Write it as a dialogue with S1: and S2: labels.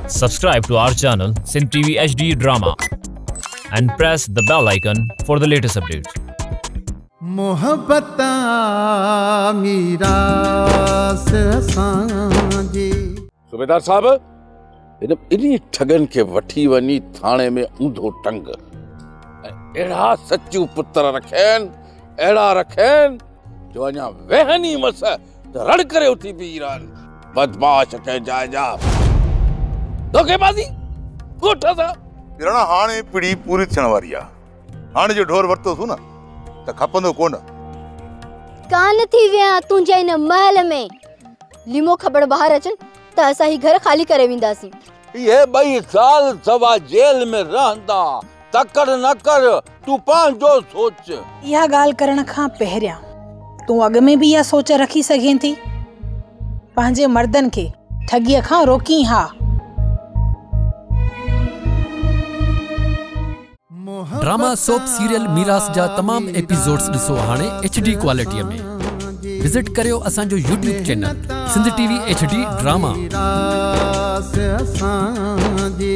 S1: Subscribe to our channel Sindh TV HD Drama and press the bell icon for the latest updates.
S2: محبت آ ميراث اسان جي.
S3: صوبيدار صاحب، هن ٻنهي ٺڳن کي وٺي وڃي ٿاڻي ۾ اونڌو ٽنگ ۽ اهڙا سچو پتر رکين، اهڙا رکين جو اڃا ويهن ئي مس ته رڙ ڪري اٿي بيهي رهن. بدمعاش ڪنهن جاء جا، ڌوڪيبازي ڳوٺ سان.
S4: پراڻا هاڻي پڙي پوري ٿيڻ واري آ. هاڻي جو ڍور ورتوسون نه ته کپندو ڪونه.
S5: ڪانه ٿي ويهان تنهنجي هن محل ۾. ليمو کٻڙ ٻاهر اچن ته اسان هي گهر خالي ڪري وينداسين.
S6: اهي ٻئي سال سوا جيل ۾ رهندا. تڪڙ نه ڪر، تون پنهنجو سوچ.
S7: اها ڳالهه ڪرڻ کان پهريان تون اڳ ۾ به اها سوچ رکي سگهين ٿي. پنهنجي مردن کي ٺڳيء کان روڪين ها.
S8: ڊراما سوپ سيريل ميراث جا تمام ايپيسوڊز ڏسو هاڻي ايڇ ڊي ڪوالٽيء ۾. وزٽ ڪريو اسان جو YouTube channel Sindh T V H D drama.
S2: ميراث اسان جي.